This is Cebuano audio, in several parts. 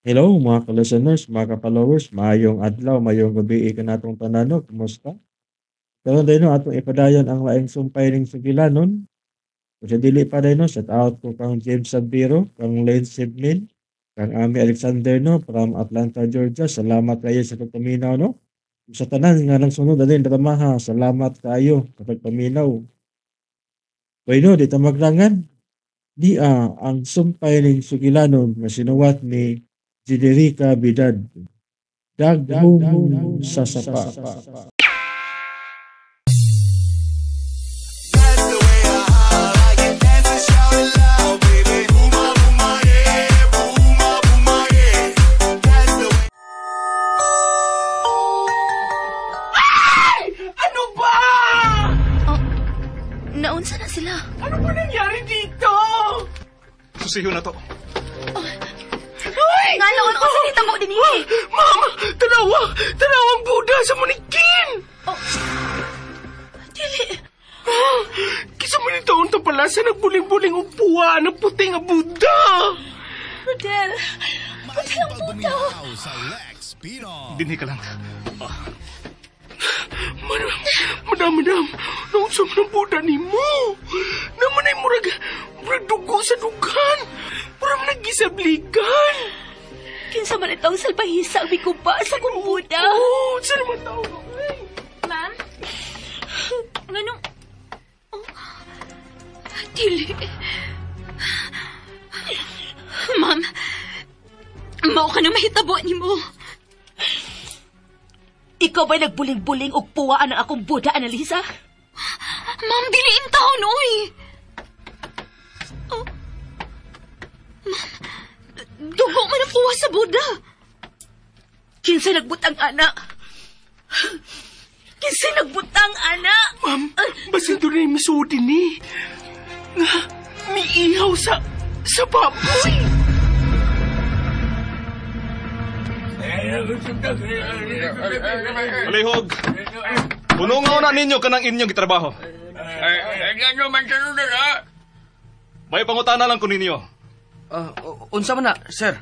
Hello mga ka-listeners, mga ka-followers, maayong adlaw, maayong gabi kanatong tanan no, kumusta? Karon day no atong ipadayon ang laing sumpay ning sugilanon. Kung sa dili pa day no, shout out ko kang James Sabiro, kang Lane Sibmin, kang Ami Alexander no from Atlanta, Georgia. Salamat kayo sa pagpaminaw no. Sa tanan nga nang sunod adin dramaha, salamat kaayo sa pagpaminaw. Bueno, di ta maglangan. Di ang sumpay ning sugilanon nga sinuwat ni Generica Bidad. Daghum sa sapa. Ay! Ano ba? Oh, naunsa na sila? Ano ba nangyari dito? Susiyo na to. Oh. Uy! Nga noon, unsa ni tamo din eh. Ma'am, tanawa! Tanawa ang Buddha sa manikin! Oh. Dili. Ah, kisa man ito ang pala sa nagbuling-buling upuan ng puting nga Buddha! Rodel! Rodel ang Buddha! Dinhi ka lang. Madam, madam, madam, naunsa man ang Buddha nimo? Naman ay murag dugo sa dughan. Murag nagisabligan. Kinsa man itong salbahisa ang mikuba sa kong Buddha? Oo, saan naman tao? Ma'am? Nganong... Oh, dili. Ma'am, mao ka na mahitabo nimo. Ikaw ba'y nagbuling-buling og puwaan ang akong Buddha, Annalisa? Ma'am, dili intaon, oy! Oh. Ma'am, dugo man ang puwa sa Buddha. Kinsa nagbutang, ana? Kinsa nagbutang, ana? Ma'am, basin doon na yung misudi ni. Nga, miihaw sa baboy. Palihog, punungaw na ninyo kanang inyong gitrabaho. May pangutana lang ko ninyo. Unsa man na, sir?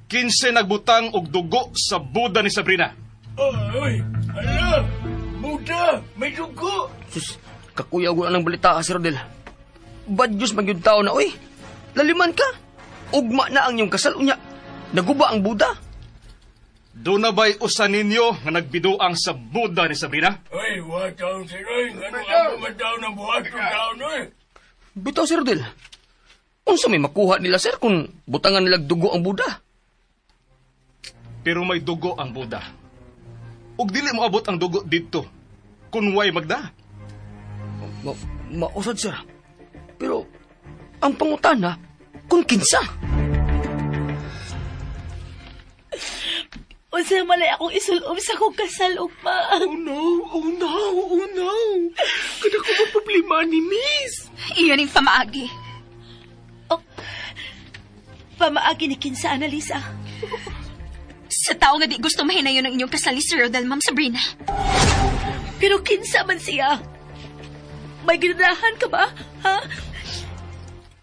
15 nagbutang og dugo sa Buddha ni Sabrina. Oy, ala, Buddha, may dugo. Sus, kakuyaw ko na ng balita, Sir Rodel. Bad Diyos magyud tao na, oy. Laliman ka. Ugma na ang iyong kasal, unya. Naguba ang Buddha. Doon na ba'y usa ninyo nga nagbiduang sa Buddha ni Sabrina? Oy, wataon sir, oy. Ano ako man taon ang buhat ng taon, oy. Bitaw, Sir Rodel. Unsa may makuha nila, sir, kung butangan nilag dugo ang Buddha? Pero may dugo ang Buddha. Ug dili mo abot ang dugo dito kung way magda. Mausad, sir. Pero ang pangutana, kung kinsa. Unsa malay akong isulob sa akong kasal, ugma. Oh no, oh no, oh no. Kada ko ba problema ni miss? Iyan ang pamaagi. Oh, pamaagi ni kinsa, Annalisa? Sa tao nga di gusto mahinayon ang inyong kasal ni Sir Rodel, Ma'am Sabrina. Pero kinsa man siya? May ginanahan ka ba? Ha?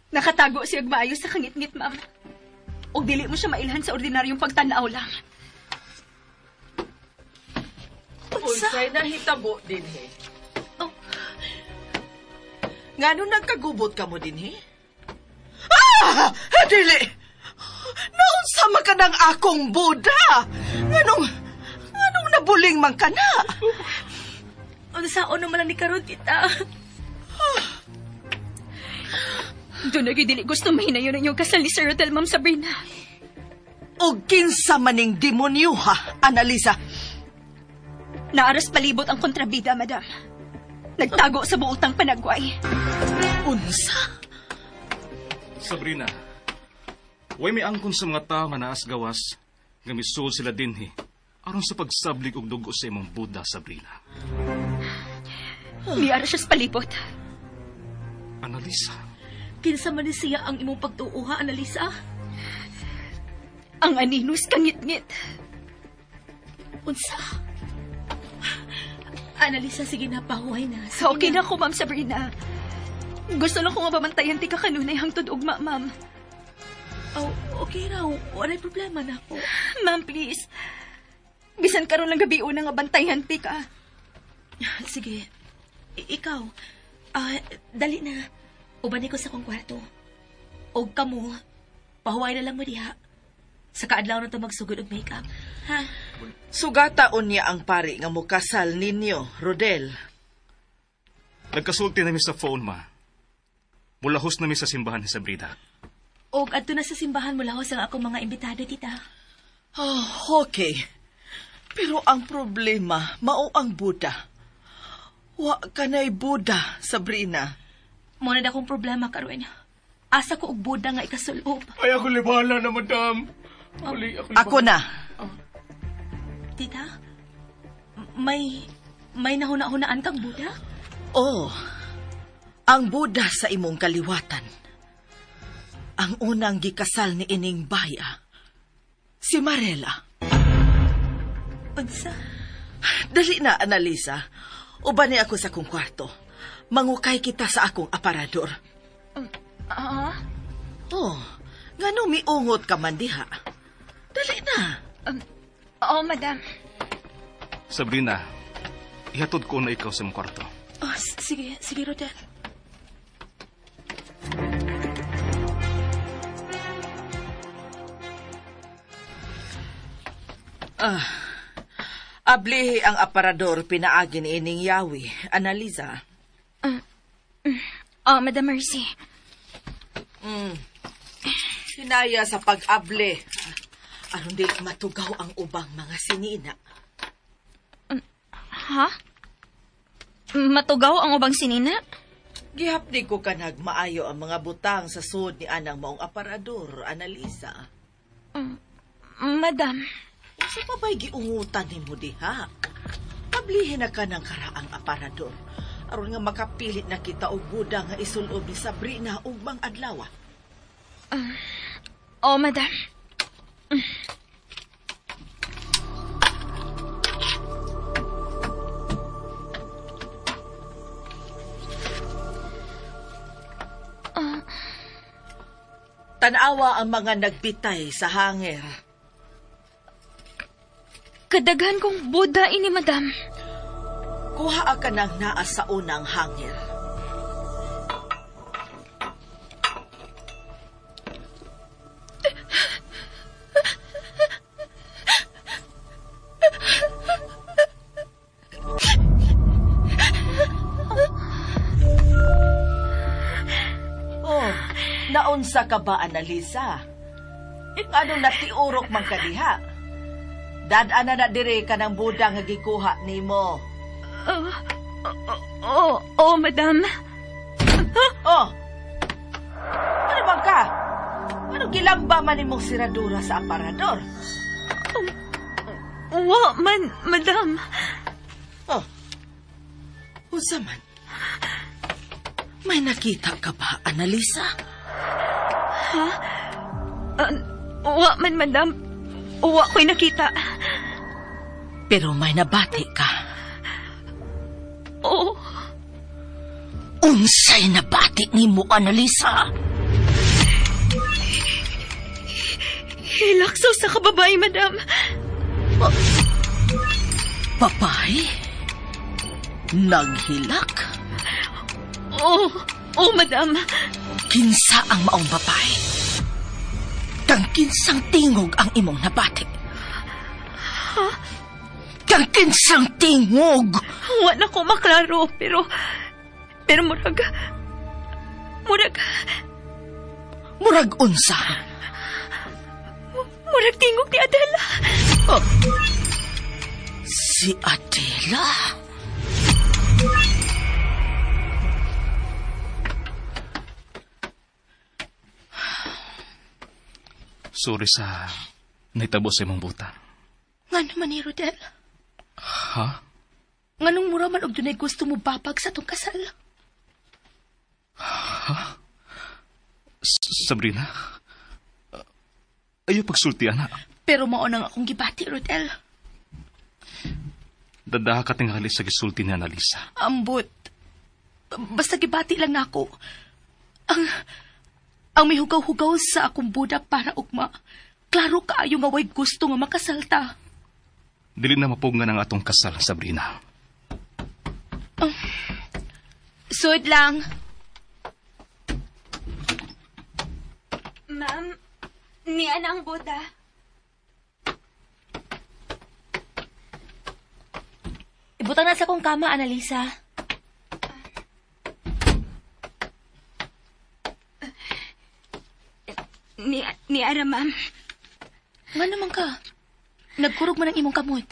Nakatago siya maayo sa kangitngit, ma'am. O dili mo siya mailhan sa ordinaryong pagtanaw lang. Unsay nahitabo dinhi? Oh. Ngano nagkagubot ka mo dinhi? Ah! Dili! Naunsa man ka ng akong Buddha? Nganong nabuling man ka na? Unsaon naman lang ni karon, tita? Doon na dili gusto mahinayon ang iyong kasal ni Sir Rodel, Ma'am Sabrina. O kinsa maning demonyo, ha, Annalisa? Naaras palibot ang kontrabida, madam. Nagtago sa buotang panagway. Unsa? Sabrina, way may angkon sa mga tao nga naas gawas nga misuol sila dinhi aron sa pagsablig og dugo sa imong Buddha, Sabrina. Miara siya sa palibot. Annalisa. Kinsa man ni siya ang imong pagtuuha, Annalisa? Ang aninus kangitngit. Unsa? Annalisa, sige na, pahuhay na. Sige okay na ako, Ma'am Sabrina. Gusto lang ko nga babantayan ti ka kanunay hangtod ugma, ma'am. Oh, Okay raw. Wala'y problema na ako. Ma'am, please. Bisan karon lang gabi una nga bantayan ti ka. Sige. Ikaw, dali na. Uban ko sa akong kwarto. Og kamo, pahuway na lang mo diha. Sa kaadlaw na ito magsugod og makeup. Ha? Sugataon niya ang pari nga mukasal ninyo, Rodel. Nagkasulti na mi sa phone, ma. Mulahos na mi sa simbahan ni Sabrina. Og adto na sa simbahan mulahos ang akong mga imbitado, tita. Oh, okay. Pero ang problema, mao ang Buddha. Wa kanay Buddha, Sabrina. Mo na akong problema karon. Asa ko og Buddha nga ikasulob. Ay, ako libala na, madam. Uli, ako, Ako na. Tita, may nahuna-hunaan kang Buddha? Oh, ang Buddha sa imong kaliwatan. Ang unang gikasal ni ining baya, si Marela. Unsa? Dali na, Annalisa. Ubani ako sa akong kwarto. Mangukay kita sa akong aparador. Oh, ngano miungot ka man diha? Dali na. Oo, madam. Sabrina, ihatod ko na ikaw sa imong kwarto. Oh, sige, sige, Rodel. Ablihi ang aparador pinaagi ni ining yawi, Annalisa. Oh, Madam Mercy. Hinaya sa pag-able. Aron dili matugaw ang ubang mga sinina. Ha? Matugaw ang ubang sinina? Gihapni ko kanag maayo ang mga butang sa sud ni anang maong aparador, Annalisa. Madam. Unsa pa ba'y giungutan nimo diha? Ablihin na ka ng karaang aparador. Aron nga makapilit na kita og Buddha nga isulob ni Sabrina ug mang adlaw. Oh, madam. Tanawa ang mga nagbitay sa hanger. Kadaghan kong Buddha ini, madam. Kuha ka ng naa sa unang hanger. Oh, naunsa ka ba, Annalisa? Ano natiurok man ka diha? Dad-ana na dire ka ng Buddha nga gikuha nimo. Oh, madam. Oh! Ano ba ka? Ano gilamba man nimong siradura sa aparador? Wa man, madam. Oh. Unsa man? May nakita ka ba, Annalisa? Ha? Wa man, madam. Wa ko'y nakita. Pero may nabati ka. Oo. Unsay nabati nimo, Annalisa? Hilaksaw sa kababay, madam. Babay? Naghilak? Oo, oh, madam. Kinsa ang maong babay? Kang kinsang tingog ang imong nabati? Ha? Kang kinsang tingog? Wala ko maklaro, pero murag... Murag unsa? Murag tingog ni Adela. Oh. Si Adela? Sorry sa nahitabo sa imong buta. Nga naman ni Rodel. Ha? Nganong mura man og dunay gusto mo babag sa atong kasal? Ha? Sabrina? Ayaw pagsulti, anak. Pero mao nang akong gibati, Rodel. Dadaha ka tingali sa gisulti ni Annalisa. Ambot. Basta gibati lang nako. Ang mihugaw-hugaw sa akong buda para ugma. Klaro kaayo nga way gusto nga makasalta. Dili na mapugnan ang atong kasal, Sabrina. Sud lang. Ma'am, niya na ang buda. Ibutang na sa akong kama, Annalisa. Ni ara, ma'am. Nga naman ka? Nagkurog man ang imong kamot.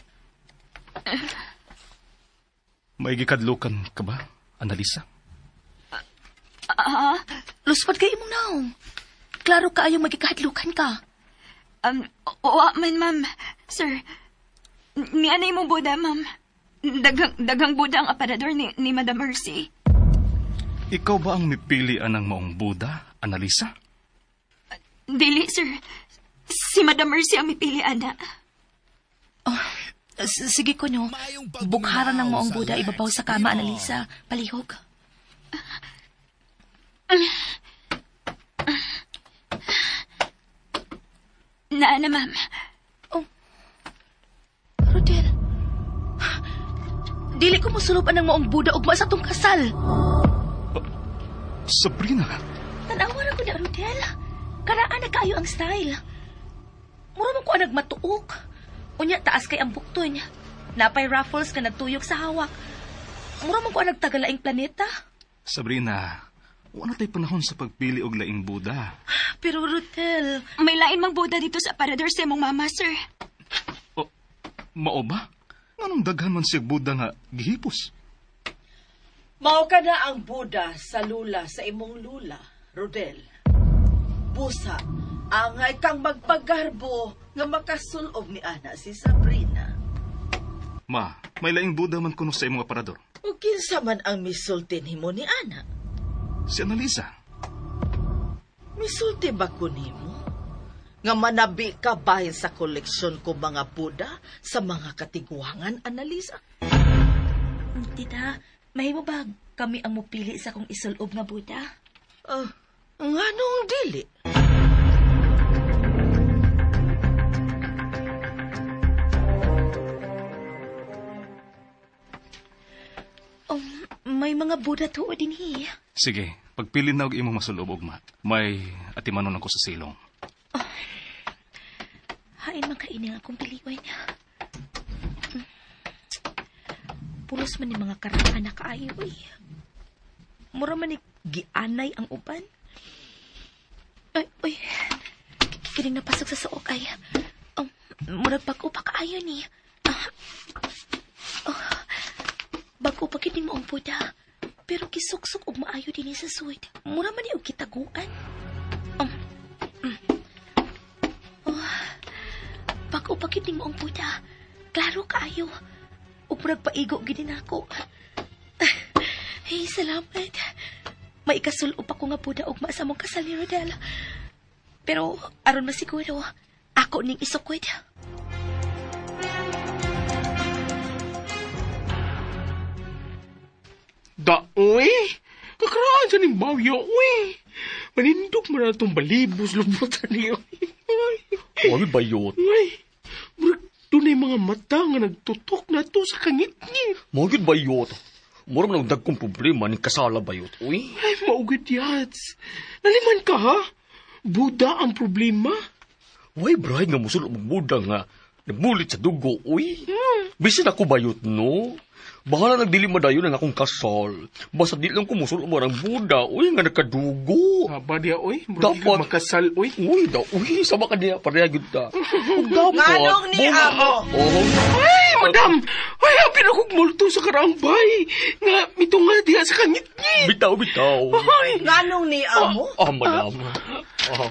May gikadlukan ka ba, Annalisa? Luspad kay imong naong. Klaro kaayo magikahadlukan ka. Wa man, ma'am. Sir, niya na imong buda, ma'am. Daghang buda ang aparador ni Madam Mercy. Ikaw ba ang mipili anang maong buda, Annalisa? Dili, sir. Si Madam Mercy ang mipili, ana. Oh, sige ko, no. Bukharan ng maong buda ibabaw sa kama, Annalisa. Palihog. Naa na, ma'am. Oh. Rodel. Dili ko musuluban ang maong buda ugma sa tong kasal. Sabrina. Tanawa na ko na, Rodel. Karaan na kaayo ang style. Mura man ko ang nagmatuok. Unya, taas kay ang bukton. Napay ruffles ka nagtuyok sa hawak. Mura man ko ang nagtagalaing planeta. Sabrina, wala tay panahon sa pagpili og laing buda. Pero Rodel... May lain mang buda dito sa aparador sa imong mama, sir. Oh, mao ba? Anong daghan man siya buda nga gihipos? Mao ka na ang buda sa lula sa imong lula, Rodel. Busa, angay kang magpagarbo nga makasulob ni ana si Sabrina. Ma, may laing buda man kuno sa imong aparador. O kinsa man ang misulti nimo ni ana? Si Annalisa. Misulti ba ko nimo? Nga manabi ka bahin sa koleksyon ko mga buda sa mga katigwangan, Annalisa? Tita, mahimo ba kami ang mupili sa kong isulob nga buda? Nganong dili? May mga buda tuo din hi. Sige, pagpili na og imong masulob ugma. May atimanon ako sa silong. Oh. Hain man kaini nga akong piliwan. Pulos man ni mga karaan na kaayo eh. Mura man ni gianay ang uban. Ay, uy. Kining napasok sa suok ay. Murag bag-o pa kaayo ni. Bag-o pa kining maong buda. Pero kisuksok og maayo dinhi sa suit. Mura man ni og kitaguan. Bag-o pa kining maong buda. Klaro kaayo. Ug murag paigo gid nako. Hey, salamat. May ikasul-ob ako nga buda og maasa mong kasal ni Rodel. Pero aron masiguro, ako ning isukod. Da, uy! Kakaraan sa ning bawyo, uy! Manindog man na itong balibos lubutan niyo. Uy, bayot. Uy, murag dunay mga mata nga nagtutok na to sa kangit niya. Mao gyud bayot. Mura man ang dagkong problema ni kasala bayot, uy. Ay, maugid yats. Naliman ka, ha? Buda ang problema? Way, bride nga musul og Buda nga nabulit sa dugo, uy. Bisin ako bayot, no? Bahala nagdili madayon ang akong kasal. Basta di lang ko musul og ang Buda, uy, nga nakadugo. Aba diya, uy. Murag Dapat. makasal, uy. Uy, da, uy, sama ka diya, pareha gyud ta. Ug dapat. Nganong ni amo? Oh. Ay, madam! Ay, apin akong multo sa karaang bay. Nga, mitunga diya sa kangit niya. Bitaw, bitaw. Ay! Nganong ni amo? Ah, madam. Ah.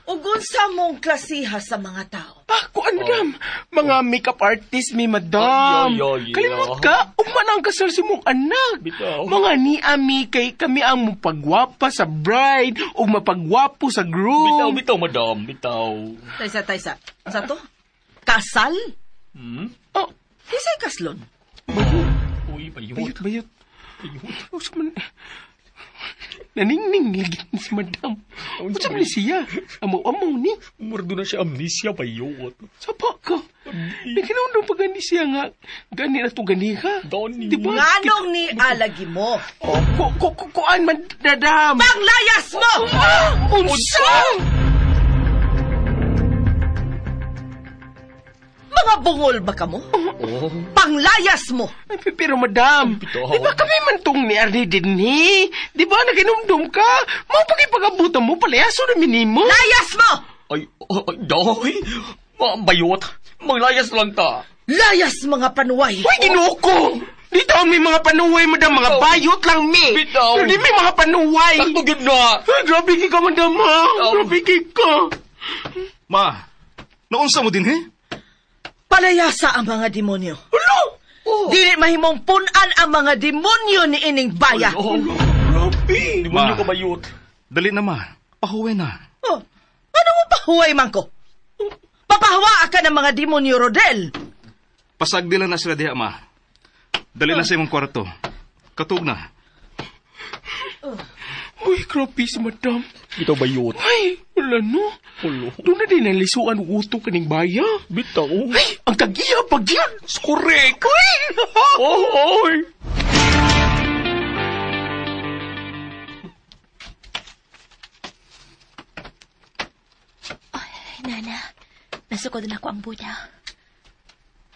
Ug unsa mong klasiha sa mga tao? Ah, kuan, madam. Mga makeup artist mi, madam. Ay, ay, ay, ay. Kalimot ka, ugma na ang kasal si mong anak. Bitaw. Mga niami kay kami ang mapagwapa sa bride ug mapagwapo sa groom. Bitaw, bitaw, madam. Bitaw. Taysa, taysa. Unsa to? Kasal? Oh, Kisay kaslon? bayot. Uy, bayot. Bayot, bayot. Bayot. Naningning lagi ni si madam. Unsa man ni siya? Amaw-amaw ni. Murdo na siya amnesia bayot. Sapa ka. Nagkinahundong pa gani siya nga. Gani na to ganiha. Doni. Diba? Nganong ni alagi mo? Oh, kuan man, madam. Panglayas mo! Unsa? Mga bungol ba ka mo? Oh. Panglayas mo! Ay, pero madam, di ba kami man tong ni Arnie dinhi? Di ba naginumdum ka? Mao pag-ipag-abutan mo, palayaso na minimo. Layas mo! Ay, ay, day. Bayot. Manglayas lang ta. Layas mga panuway! Uy, Ginoo ko! Dito may mga panuway, madam. Mga bayot lang, mi. Bitaw. Pero di may mga panuway. Sakto gyud na. Ay, grabe ka, madam, ha? Grabe ka. Ma, naunsa mo din, he? Palayasa ang mga demonyo. Ulo! Oh. Dili mahimong punan ang mga demonyo ni ining baya. Oh, Grabe. demonyo ka bayot. Dali na, ma. Pahuwi na. Oh, ano mo pahuway man ko? Papahawa ka ng mga demonyo, Rodel. Pasagdila na sila diha, ma. Dali na sa imong kwarto. Katug na. Uy, grabe si madam. Bitaw bayot. Ay, wala no. Ulo. Doon na din ang lisuan uto kaning baya. Bitaw. Ay, ang kagiya pag yan. Correct. Uy! Oh, oy. Ay, Nana, nasukod na ako ang Buddha.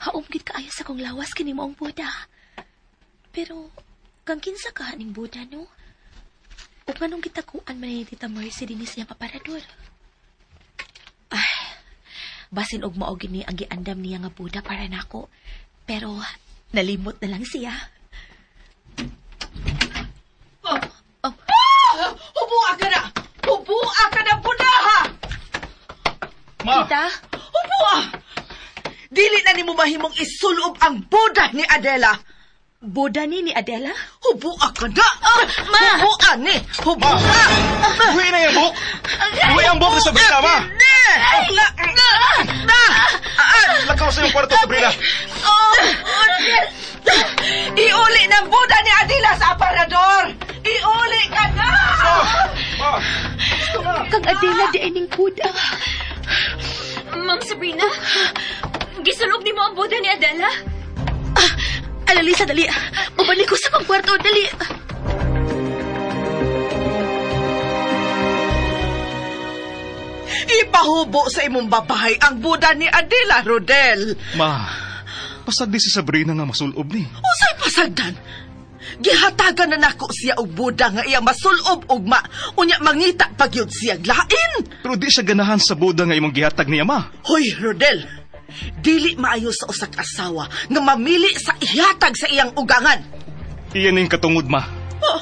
Haom gid kaayo sa kong lawas kini mo ang Buddha. Pero, kang kinsa ka ning Buddha, no? Ug nganong gitakuan man ni Tita Mercy dinhi sa iyang aparador? Ay, basin og mao gini ang giandam niya nga Buddha para nako. Pero, nalimot na lang siya. Oh. Oh. Ah! Hubua ka na! Hubua ka na, Buddha! Ha? Ma! Tita? Hubua! Dili na nimo mahimong isulob ang Buddha ni Adela. Buddha ni Adela? Hubua ka na! Ma! Hubua ni! Hubua! Uwi na yung buhok! Uwi ang buhok ni Sabrina, ma! Hindi! Na! Na! Na! Lakaw sa iyong kwarto, Sabrina! Oh! Iuli ng Buddha ni Adela sa aparador! Iuli ka na! Ma! Kang Adela di ay ning Buddha. Ma'am Sabrina, gisulob ni mo ang Buddha ni Adela? Analisa, dali. Ubalik ko sa kong kwarto, dali. Ipahubo sa imong babae ang Buddha ni Adela, Rodel. Ma, pasagdi si Sabrina nga masulob ni. Usay pasagdan? Gihatagan na nako siya og Buddha nga iya masulob ugma. Unya mangita pagyud siya lain. Pero di siya ganahan sa Buddha nga imong gihatag niya, ma. Hoy, Rodel. Dili maayo sa usa ka asawa nga mamili sa ihatag sa iyang ugangan. Iyan ning katungod, ma. Oh,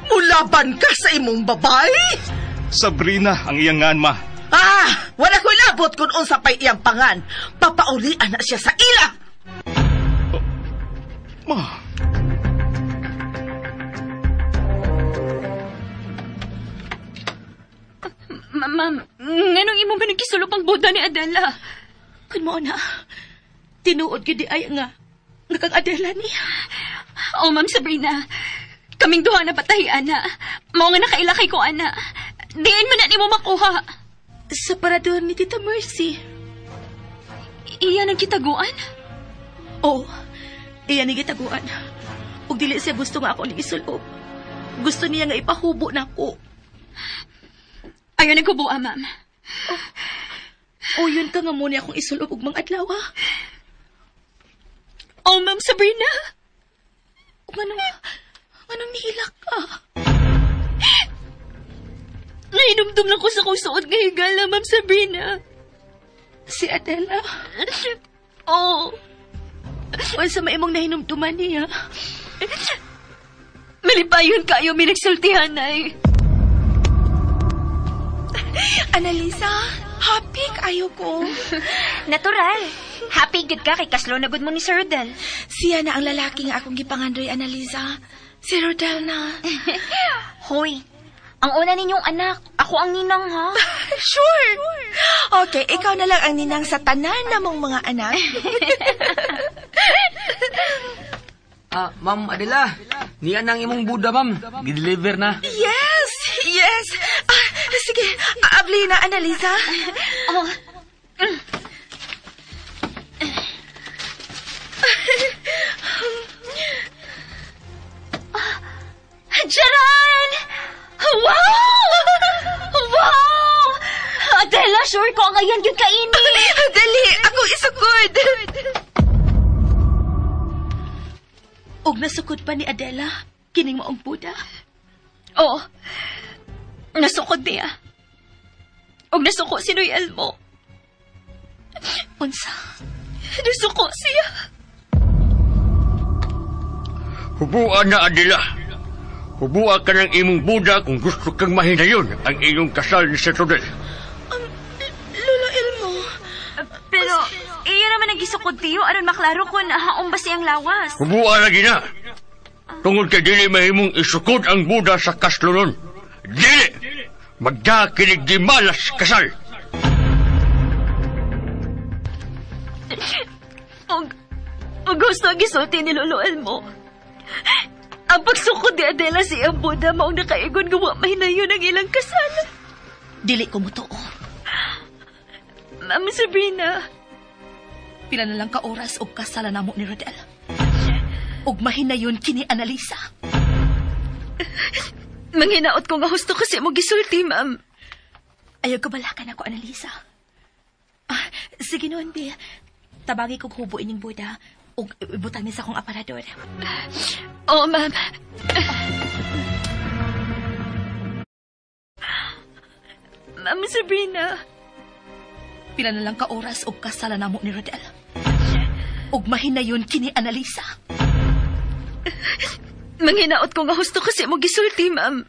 mulaban ka sa imong babae? Sabrina ang iyang ngan, ma. Ah, wala ko'y labot kung unsa pa'y iyang pangan. Papaulian na siya sa ila. Ma. Ma'am, nganong imo ba nagkisulop ang Buddha ni Adela? Kun mo na, tinuod gyud di ay nga kang Adela niya. Oh, Ma'am Sabrina, kaming duha na patahi, ana. Mao nga nakailakay ko, ana. Diin man na nimo makuha. Sa parador ni Tita Mercy. Iyan ang kitaguan? Oo, iyan ang gitaguan. Ug dili siya gusto nga ako ning isulob. Gusto niya nga ipahubo na ako. Ayaw naghuboa, ma'am. O yun ka nga muna akong isulob og mga adlaw, ha? Oh, Ma'am Sabrina! Ug anong nihilak ka? Nahinumdum lang ko sa kong suot nga higala, Ma'am Sabrina. Si Adela? Oo. Unsa may imong nahinumduman niya? Malipayon kayo, may nagsultihan ay. Analisa, happy kayo ko. Natural. Happy gud ka kay kaslo na gud mo ni Sir Rodel. Siya na ang lalaki nga akong gipangandoy, Analisa. Si Rodel na. Hoy, ang una ninyong anak, ako ang ninang ha. Sure. Okay, ikaw na lang ang ninang sa tanan na mong mga anak. Ma'am Adela. Niya nang imong Buddha, ma'am. Gideliver na. Yes! Yes! Ah, sige, abli na, Annalisa. Oh. Jaran! Wow! Wow! Adela, sure ko ang ayan yun kainin. Dali, ako isukod. Og nasukod pa ni Adela, kining maong Buddha. Oo. Nasukod niya. Og nasuko si Noy Elmo. Unsa? Nasuko siya. Hubuan na, Adela. Hubua ka ng imong Buddha kung gusto kang mahinayon ang iyong kasal ni Sir Rodel. Lolo Elmo. Pero, iyo naman ang gisukod, tiyo. Aron maklaro kung haong ba siyang lawas. Hubua lagi na. Tungod kay dili mahimong isukod ang Buddha sa kaslonon. Dili! Magdakinig di malas kasal. Og gusto ang gisulti ni Lolo Elmo. Ang pagsukod ni Adela sa iyang Buddha maong nakaigon gawa mahinayon ang ilang kasal. Dili ko motoo. Ma'am Sabrina. Pila na lang ka oras og kasala namo ni Rodel. Og mahinayon kini Annalisa. Manghinaot ko nga husto kasi mo gisulti, ma'am. Ayaw kabalakan ako, Annalisa. Ah, sige noon, Bi. Tabagi kog hubo ining Buddha ug ibutang ni sa akong aparador. Oo, ma'am. Ma'am Sabrina. Pila na lang ka oras og kasala namo ni Rodel. Og mahinayon kini Annalisa. Manghinaot ko nga husto kasi mo gisulti, ma'am.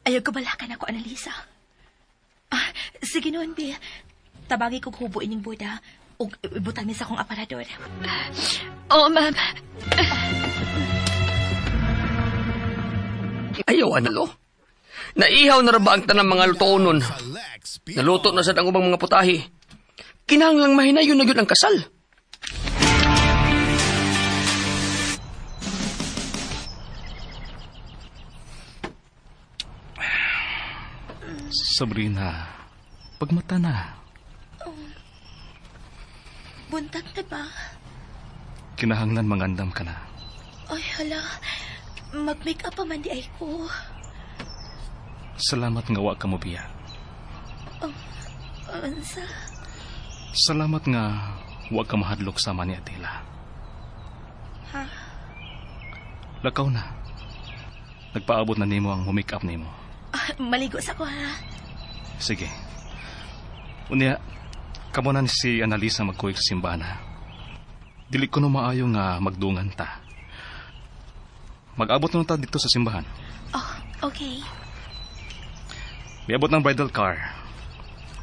Ayaw kabalakan ako, Annalisa. Ah, sige noon, Bi. Tabagi kog hubo ining Buddha ug ibutang ni sa akong aparador. Oo, ma'am. Ayaw, analo. Naihaw na ra ba ang tanang mga lutoon nun? Naluto na sad ang ubang mga putahi. Kinahanglang mahinayon na yun ang kasal. Sabrina, pagmata na. Buntag na ba? Kinahanglan mangandam ka na. Ay, hala. Mag-make up pa man di ay ko. Salamat nga wa ka mo biya. Unsa? Salamat nga wa ka mahadlok sama ni Adela. Ha? Lakaw na. Nagpaabot na nimo ang make up nimo. Ah, maligo sa ko, ha? Sige. Unya, kamo na ni si Annalisa magkuig sa simbahan, ha? Dili ko no maayo nga magdungan ta. Mag-abot na ta dito sa simbahan. Oh, okay. Miabot ng bridal car.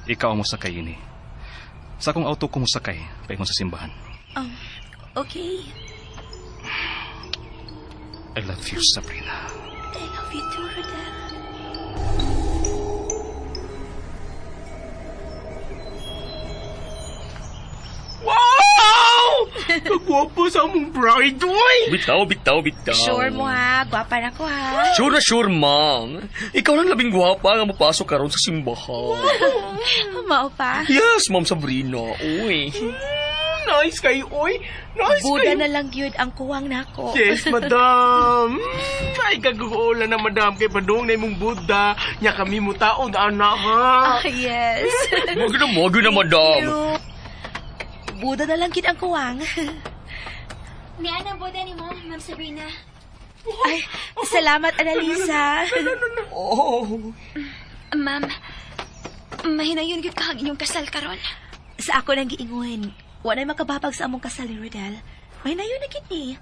Ikaw ang mosakay ini. Sa akong auto ko mosakay, paingon sa simbahan. Okay. I love you, Sabrina. I love you too, Rodel. Wow! Kagwapo sa among bride, uy! Bitaw, bitaw, bitaw. Sure mo ha, gwapa na ko ha. Sure na sure, ma'am. Ikaw lang labing gwapa nga mapasok karon sa simbahan. Mao pa. Yes, ma'am Sabrina. Uy. Nice kayo, uy! Nice Buda kayo! na lang yun ang kuwang nako. Yes, madam. Ay, kagugola na, madam. Kay padung na imong Buddha. Nya kami mo taon, anak, ha? Ah, yes. Wag na, madam. Buda na lang gid ang kuwang. Niya ang boda ni mo, Ma'am Sabrina. Ay, salamat, Annalisa. Oh. Ma'am, mahinayon gyud ka ang inyong kasal karon. Sa ako nang giingon, wa na'y makababag sa among kasal ni Rodel. May nayon na gid ni.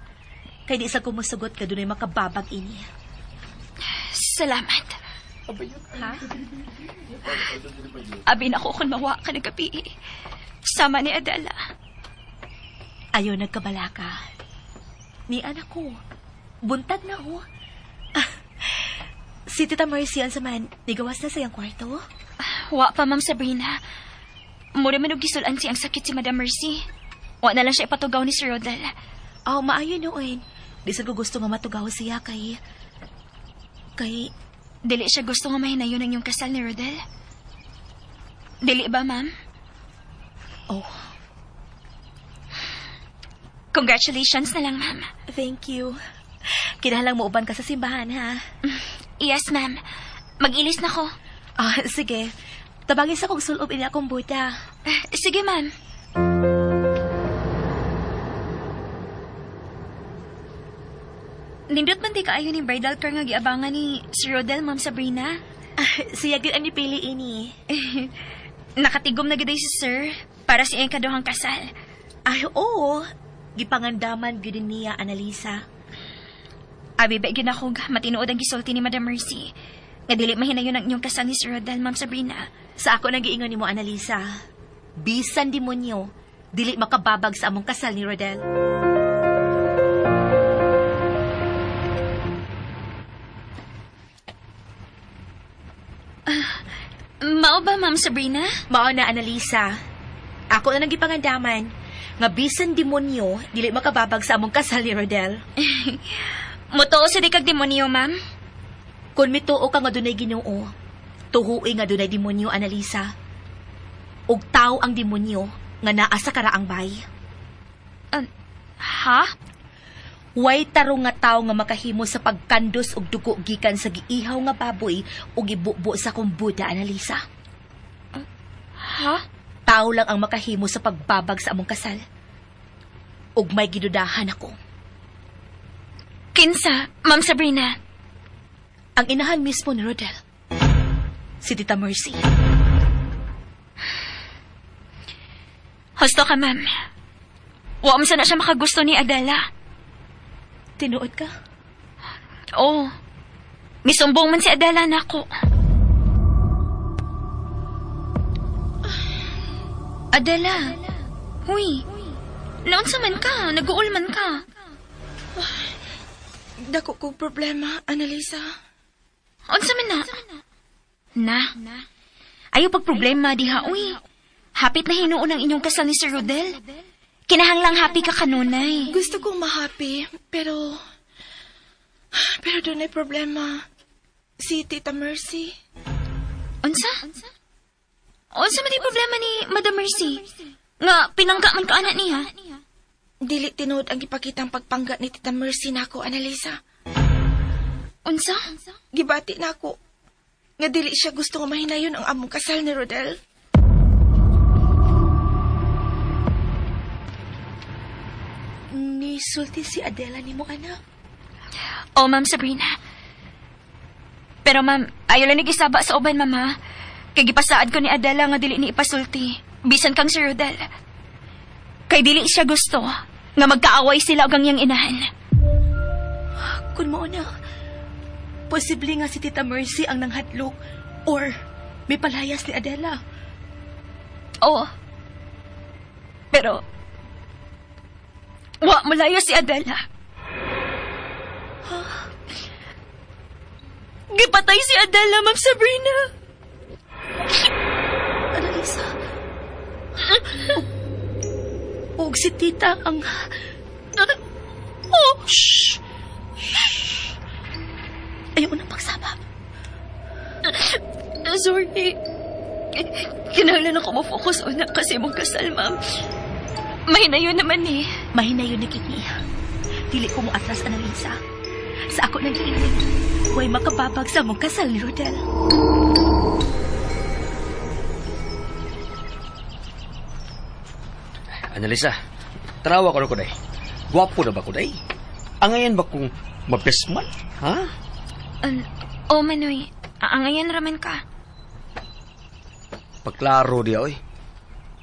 Kay di sa kumusugot ka dunay makababag ini. Salamat. Ha? Abi na ko kung mawa ka nagkapi. Sama ni Adela. Ayaw nagkabalaka. Ni anak ko. Buntag na ho. Si Tita Mercy ang saman, nigawas na sa iyang kwarto. Wa pa, Ma'am Sabrina. Mura man og gisulan siyang sakit si Madam Mercy. Wa na lang siya ipatugaw ni Sir Rodel. Oh, maayo noon. Di sad ko gusto nga matugaw siya kay... Kay... Dili siya gusto nga mahinayon ang iyong kasal ni Rodel. Dili ba, ma'am? Oh. Congratulations na lang, ma'am. Thank you. Kinahanglang mo uban ka sa simbahan, ha? Yes, ma'am. Mag-ilis na ko. Ah, sige. Tabangin sa kong sulob ini akong buta. Sige, ma'am. Nindot man di kaayo ni bridal car nga giabangan ni Sir Rodel, Ma'am Sabrina. Siya gid ang nipili ini. Nakatigom na gid si Sir para sa iyang kaduhang kasal. Ay, oo. Gipangandaman gid niya, Annalisa. Abi ba gid ako matinuod ang gisulti ni Madam Mercy. Nga dili mahinayon ang inyong kasal ni Sir Rodel, Ma'am Sabrina. Sa ako nang giingon nimo, Annalisa. Bisan demonyo, dili makababag sa among kasal ni Rodel. Mao ba, Ma'am Sabrina? Mao na, Annalisa. Ako na nagipangandaman nga bisan demonyo, dili makababag sa among kasal ni Rodel. Mutuo sa di kag demonyo, ma'am? Kung mituo ka nga dunay Ginoo, tuhuoy nga dunay demonyo, Annalisa. Ug tao ang demonyo nga naa sa karaang bay. Ha? Way tarong nga tao nga makahimo sa pagkandos og dugo gikan sa giihaw nga baboy ug gibubo sa kumbuda, Annalisa. Ha? Tao lang ang makahimo sa pagbabag sa among kasal. Ug may gidudahan ako. Kinsa, Ma'am Sabrina? Ang inahan mismo ni Rodel. Si Tita Mercy. Husto ka, ma'am. Wa man sana siya makagusto ni Adela. Tinuod ka? Oo. Misumbong man si Adela nako. Adela. Huy. Naunsa man ka? Nag-uul man ka. Dako kong problema, Annalisa. Unsa man na? Na. Ayaw pag problema diha, uy. Hapit na hinuon ang inyong kasal ni Sir Rodel. Kinahanglang happy ka kanunay. Gusto kong ma-happy, pero... Pero doon ay problema. Si Tita Mercy. Unsa? Unsa man di problema ni Madam Mercy? Nga, pinangga man ka anak niya. Dili tinuod ang gipakitang pagpangga ni Tita Mercy nako, Annalisa. Unsa? Gibati nako. Nga dili siya gusto nga mahinayon ang among kasal ni Rodel. Nisulti si Adela nimo, anak. Oh, Ma'am Sabrina. Pero ma'am, ayaw lang nag-isaba sa uban, mama. Kay gipasaad ko ni Adela nga dili ni ipasulti. Bisan kang Sir Rodel. Kay dili siya gusto nga magkaaway sila og ang iyang inahan. Kun mao na, posible nga si Tita Mercy ang nanghadlok or may palayas ni Adela. Oo. Pero, wa malayo si Adela. Huh? Gipatay si Adela, Ma'am Sabrina. Annalisa. Og si Tita ang... Oh, shh! Shh! Ayaw nang pagsaba. Sorry. Kinahanglan ako ma-focus una kasi mong kasal, ma'am. Mahinayon naman eh. Mahinayon na kini. Dili ko mo atras, Annalisa. Sa ako nang giingon, way makababag sa mong kasal ni Rodel. Annalisa, tarawa ko na ko, day. Gwapo na ba ko, day? Angayan ba kung mabest man? Ha? Oh, Manoy. Angayan raman ka. Pagklaro diya, oy.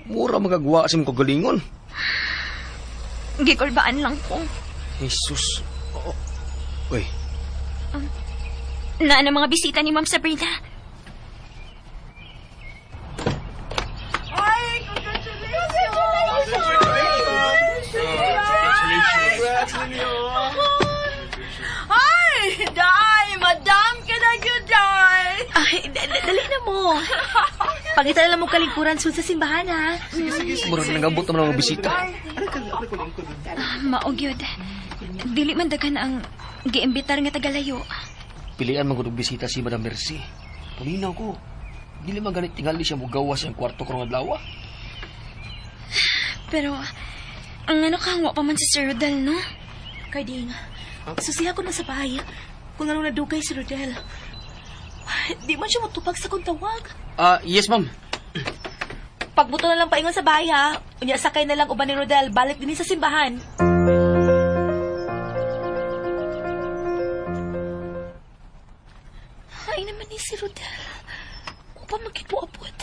Mura magagawa sa mong kagalingon. Gikulbaan lang ko. Jesus. Oh. Uy. Naan ang mga bisita ni Ma'am Sabrina. Ay, congratulations! Congratulations! Ay, day! Madam, ka na yun, day! Ay, dali na mo. Pangita na lang mo kalingkuran sun sa simbahan, ha? Sige, sige, sige. Murag nangabot naman ang mga bisita. Maog yun. Dili man daghan ang giimbitar nga tagalayo. Pilian man gud og bisita si Madam Mercy. Paminaw ko. Dili man ganit tingali siya mogawas ang kwarto karong adlaw. Pero, ang ano ka, wa pa man si Sir Rodel, no? Carding, susiha ko na sa bahay. Kung anong nadugay si Rodel. Di man siya motupag sa kong tawag. Yes, ma'am. Pagbuto na lang paingon sa bahay, ha? Unya, sakay na lang uban ni Rodel. Balik din sa simbahan. Ay naman ni si Rodel. Wa pa magkipuabot.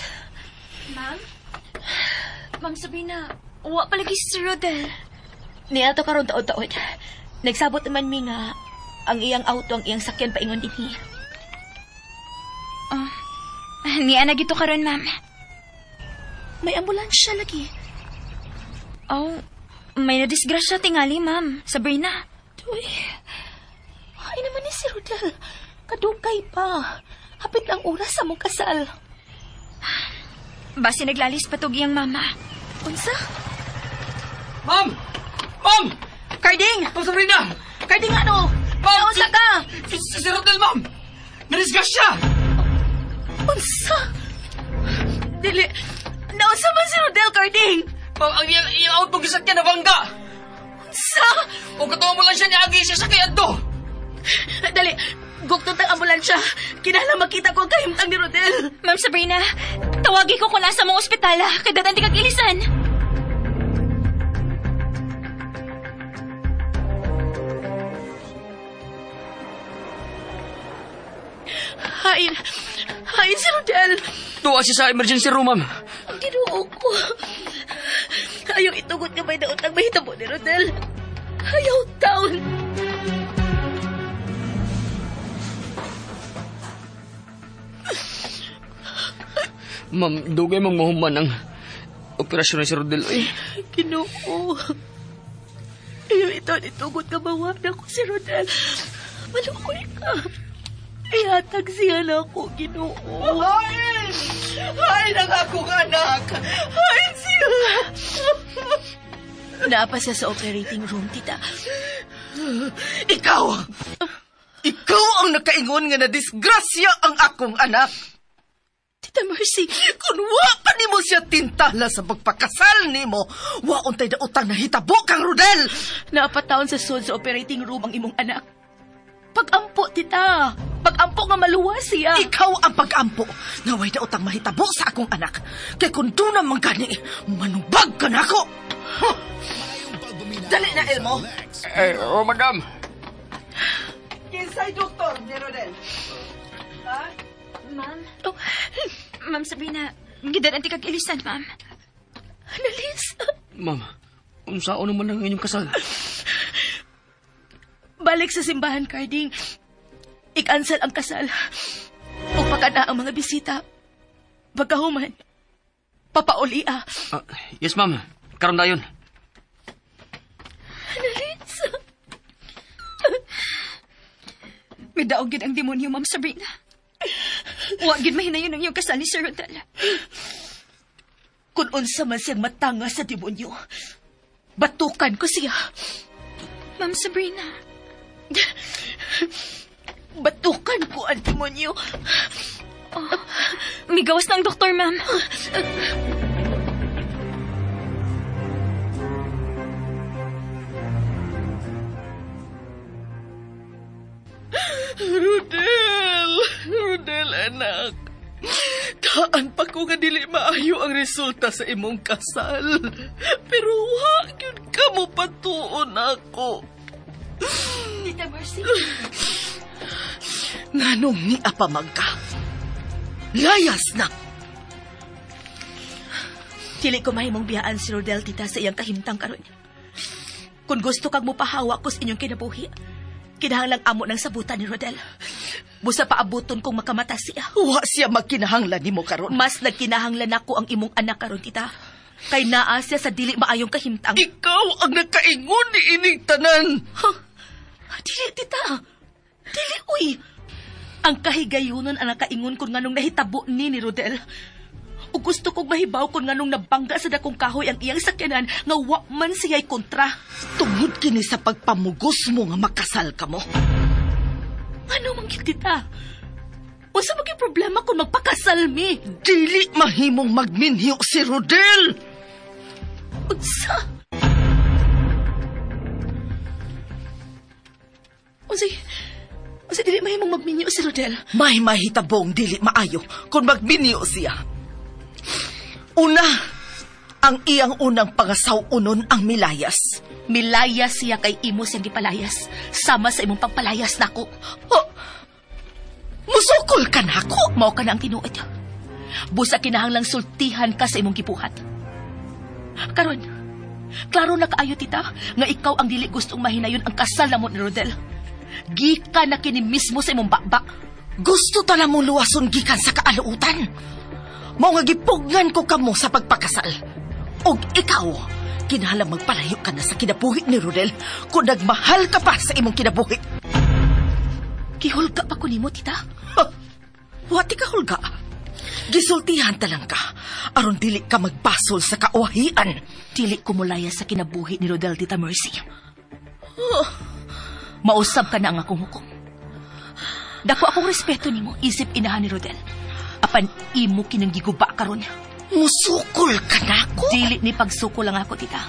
Ma'am? Ma'am Sabrina, wa palagi si Sir Rodel. Niya to karon taod-taod. Nagsabot naman mi nga ang iyang auto ang iyang sakyan paingon dinhi. Oh, niya na gito karon, ma'am. May ambulansya lagi. Oh, may nadisgrasya tingali, ma'am. Sabrina. Uy, ay naman ni si Rodel. Kadugay pa. Hapit ang oras sa mong kasal. Basi naglalis patog iyang mama. Unsa? Ma'am! Ma'am! Carding! Ma'am Sabrina! Carding ano? Ma'am! Unsa ka? Si Rodel, ma'am! Nadisgrasya! Unsa? Dili. Naunsa man si Rodel, Carding? Ma'am, ang iyang auto gisakyan nabangga! Unsa? O katuwa mo lang siya niagi siya sa kay adto! Dali. Gugtong tang ambulansya. Kinahanglan makita ko ang kahimtang ni Rodel. Ma'am Sabrina, tawagi ko kung nasa mong ospital. Kay datan di kag ilisan. Hain. Hain si Rodel. Tuwa siya sa emergency room, ma'am. Ang Ginoo ko. Ayaw itugot nga may daot ang mahitabo ni Rodel. Ayaw taon. Ma'am, dugay mang mahuman ang operasyon ni si Rodel. Ay. Ginoo. Ayaw ito, itugot nga mawana ko si Rodel. Maluoy ka. Ihatag siya na ako, Ginoo. Hain! Hain ang akong anak! Hain siya! Naa pa siya sa operating room, tita. Ikaw! Ikaw ang nakaingon nga nadisgrasya ang akong anak! Tita Mercy, Kung wa pa nimo siya tintala sa pagpakasal nimo, wa untay daotang nahitabo kang Rodel! Naapataon sa sud sa operating room ang imong anak. Pag-ampo, tita. Pag-ampo nga maluwas siya. Ikaw ang pag-ampo nga way daotang mahitabo sa akong anak. Kay kung doon naman gani, manubag ka na ako! Huh. Dali na, Elmo! Eh, oh, madam. Kinsay doktor ni Rodel? Ha? Ma'am? Oh, Ma'am Sabrina, gidan anti kag ilisan, ma'am. Annalisa. Ma'am, unsaon naman ang inyong kasal? Balik sa simbahan, Carding. I-cancel ang kasal. O pagkana ang mga bisita. Pagkahuman, papauli ah. Yes, ma'am. Karon dayon. Annalisa. May daog gid ang demonyo, Ma'am Sabrina. Wa gid mahinayon ang iyong kasal ni Sir Rodel. Kung unsa man siyang matanga sa demonyo, batukan ko siya. Ma'am Sabrina. Batukan ko ang demonyo. Oh, migawas na ang doktor, ma'am. Rodel! Rodel, anak. Taan pa ko nga dili maayo ang resulta sa imong kasal. Pero wa gyud ka mo patuon ako. Tita Mercy. Nganong ni apamag ka? Layas na! Dili ko mahimong biyaan si Rodel, tita, sa iyang kahimtang karon. Kung gusto kag mopahawa ko sa inyong kinabuhi, kinahanglang amo ng sabutan ni Rodel. Busa paabuton kung makamata siya. Wa siya magkinahanglan nimo karon. Mas nagkinahanglan nako ang imong anak karon, tita. Kay naa siya sa dili maayong kahimtang. Ikaw ang nakaingon ni ining tanan. Huh? Dili, tita. Dili, uy. Ang kahigayunon ang nakaingon kung nganong nahitabo ni Rodel. O gusto kong mahibaw kung nganong nabangga sa dakong kahoy ang iyang sakyanan nga wa man siya'y kontra. Tungod kini sa pagpamugos mo nga makasal ka mo. Ano man gyud, tita? Unsa man gyud problema kung magpakasal mi? Dili mahimong magminyo si Rodel. Unsa? Unsa dili mahimong magminyo si Rodel? May mahitabong dili maayo kung magminyo siya. Una, ang iyang unang pangasaw-unon ang milayas. Milayas siya kay imo siyang gipalayas. Sama sa imong pagpalayas nako. Oh, musukol ka nako. Mao ka na ang tinuod. Busa kinahanglang sultihan ka sa imong gibuhat. Karon, klaro na kaayo, tita, nga ikaw ang dili gustong mahinayon ang kasal namo ni Rodel. Gika na kini mismo sa imong bakbak. Gusto tala mong luwason gikan sa kaaluutan. Mao nga gipugnan ko kamo sa pagpakasal. Og ikaw, kinahanglang magpalayo ka na sa kinabuhi ni Rodel kung nagmahal ka pa sa imong kinabuhi. Gihulga pa ko nimo, tita. Ha, wa ti ka hulga. Gisultihan ta lang ka aron dili ka magbasol sa kauwahian. Dili ko mulaya sa kinabuhi ni Rodel, Tita Mercy. Mausab ka na ang akong hukom. Dako akong respeto nimo, isip inahan ni Rodel. Apan imo kinang giguba karon. Musukol ka nako. Dili ni pagsukol lang ako, tita.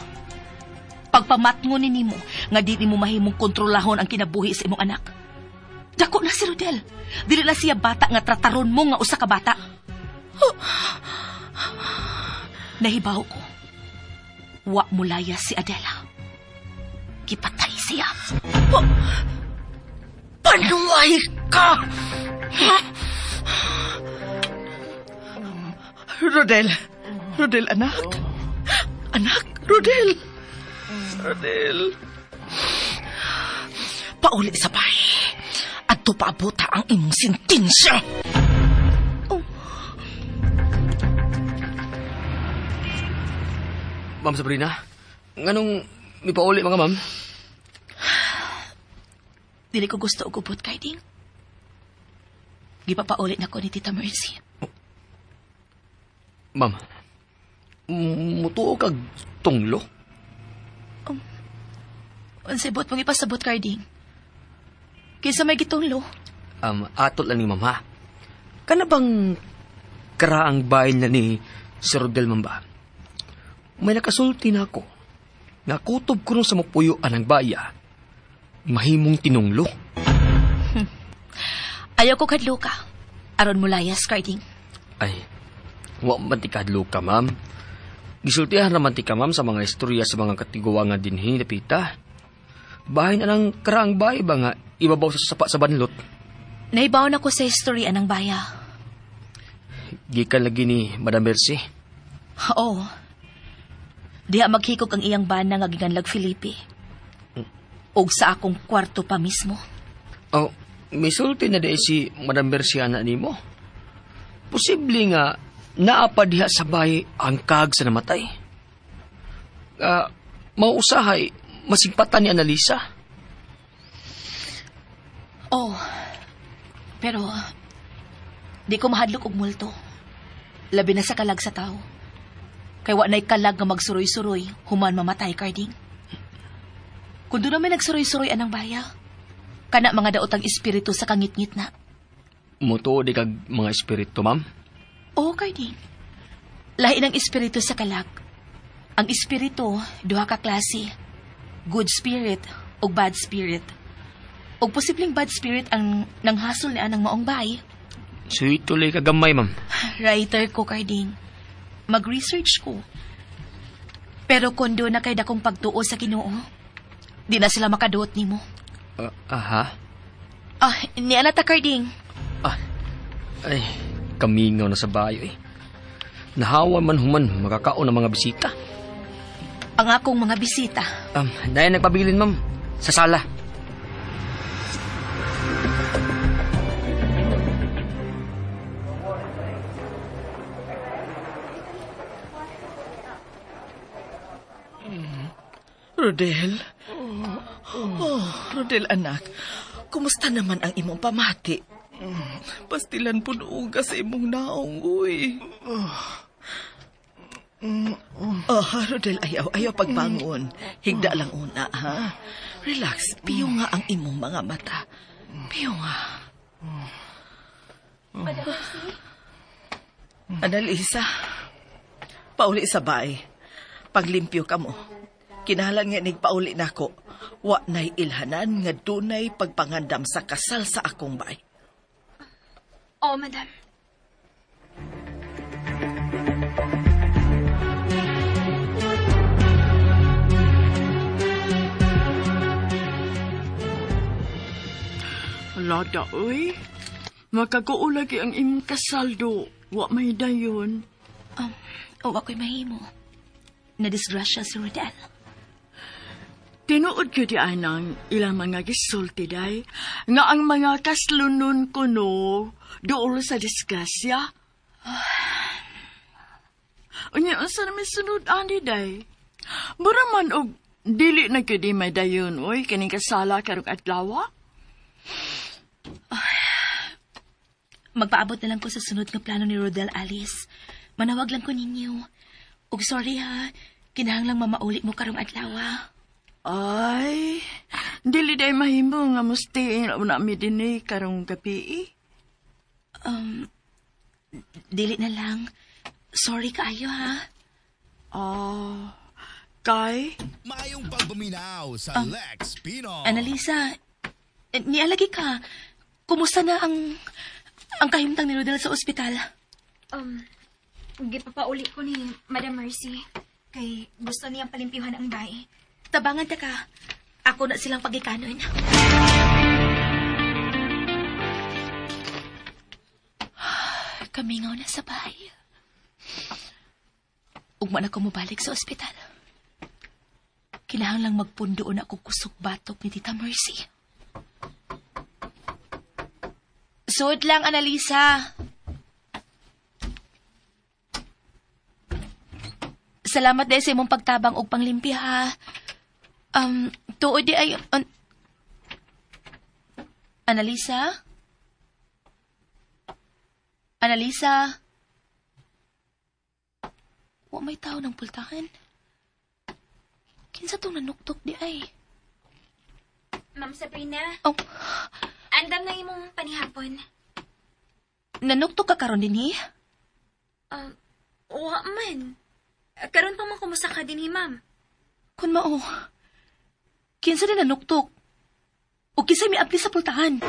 Pagpamatngon ni nimo nga di nimo mahimong kontrolahon ang kinabuhi sa imong anak. Dako na si Rodel. Dili na siya bata nga trataron mo nga usa ka bata. Nahibaw ko. Wa mulaya si Adela. Gipatay siya. Oh, panuay ka! Rodel. Rodel, anak. Anak, Rodel. Rodel. Pauli sa bay. Adto paabota ang imong sentensya. Oh. Ma'am Sabrina, nganong mipauli mga ma'am? Dili ko gusto og ubot kay Ding. Gipapauli na ko ni Tita Mercy. Ma'am, mutuo kag tunglo? Unsay buot mong ipasabot, Carding? Kinsa may gitunglo? Atol lang ni ma'am, ha? Kana bang karaang bahin na ni Sir Rodel, ma'am ba? May nakasulti na ako. Nakutob ko nung sa mapuyo anang baya. Mahimong tinunglo. Ayaw ko kadlo ka. Aron mulayas, Carding. Ay, wa man ti kadlo ka, ma'am. Gisultihan naman ti ka, ma'am, sa mga istorya sa mga katiguangan dinhi, napita. Bahin anang karaang bay ba nga ibabaw sa sapa sa banlot? Naibaw na ko sa istorya ng baya. Gikan lagi ni Madam Mercy. Oo. Diha maghikog ang iyang bana nga giganlag Felipe. Og sa akong kwarto pa mismo. Oh, misulti na di si Madam Mercy ana nimo. Posible nga naa pa diha sa bahay ang kag sa namatay. Mausahay masigpatan ni Annalisa. Oh, pero di ko mahadlok og multo. Labi na sa kalag sa tao. Kay wa na'y kalag nga magsuroy-suroy, human mamatay, Carding. Kung doon naman nagsuroy-suroy anang baya, kana mga daotang espiritu sa kangit-ngit na. Mutuo di kag mga espiritu, ma'am? Oo, Carding. Lahi ng espiritu sa kalag. Ang espiritu, duha ka klase. Good spirit o bad spirit. O posibleng bad spirit ang nanghasol ni anang maong bay. Sweet tuloy ka gamay, ma'am. Writer ko, Carding. Mag-research ko. Pero kung doon na kay dakong pagtuo sa Ginoo, di na sila makaduot nimo. Aha. Ni Anata, Carding. Ay, kamingaw na sa bayo eh. Nahawa man human makakaon ng mga bisita. Ang akong mga bisita. Dahil nagpabilin, ma'am. Sa sala. Rodel? Oh, Rodel, anak. Kumusta naman ang imong pamati? Pastilan po uga sa imong naong, uy. Oh, Rodel, ayaw, ayaw pagbangon. Higda lang una, ha? Relax, piyo nga ang imong mga mata. Piyo nga. Madam Mercy? Annalisa, pauli sa bay. Paglimpyo ka mo. Kinahanglan nga nigpauli nako. Wa nay ilhanan nga dunay pagpangandam sa kasal sa akong bay. Oo, madam. Lada, oy. Makaguo lagi ang imong kasaldo. Wa may dayon. Wa ko'y mahimo. Nadisgrasya si Rodel. Tinuod ko di anang ilang mga gisulti day nga ang mga kaslunon kuno dool sa disgrasya. Unya unsa na may sunod ani day? Mura man og dili na gyud may dayon oy kining kasala karong adlaw. Magpaabot na lang ko sa sunod nga plano ni Rodel, Alice. Manawag lang ko ninyo. Ug sorry ha, kinahanglang mamauli mo karong adlaw. Ay, dili day mahimo nga mustiin una mi dinhi karong gabi. Dili na lang. Sorry kaayo ha. Ah, kay? Maayong pagpaminaw sa Lex Pino. Annalisa, nialagi ka. Kumusta na ang kahimtang ni Rodel sa ospital? Gipapauli ko ni Madam Mercy. Kay gusto niyang palimpyuhan ang bay. Tabangan ta ka. Ako na silang pagikanon. Kamingaw na sa bahay. Ugma na ko mobalik sa ospital. Kinahanglang magpundo na ako kusog batok ni Tita Mercy. Sud lang, Annalisa. Salamat dahil sa imong pagtabang og panglimpi, ha. Tuod di ay... Annalisa? Annalisa? Wa may tao ng pultahan. Kinsa tong nanuktok di ay? Ma'am Sabrina? Oh. Andam na imong panihapon. Nanuktok ka karon dinhi? Wa man. Karon pa man kumusta ka dinhi, ma'am. Kun mao, kinsa din nanuktok? O kinsa miabli sa pultahan?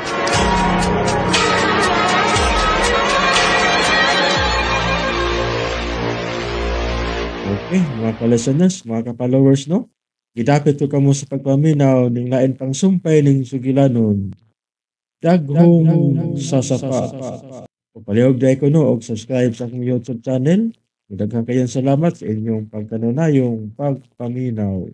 Okay, mga ka-listeners, mga ka-followers, no? Gidapit ko kamo sa pagpaminaw ning lain pang sumpay ning sugilanon. Daghong sasapa. Palihog dahil ko no, og subscribe sa akong YouTube channel. Daghang kayong salamat sa inyong pagkanunayong pagpaminaw.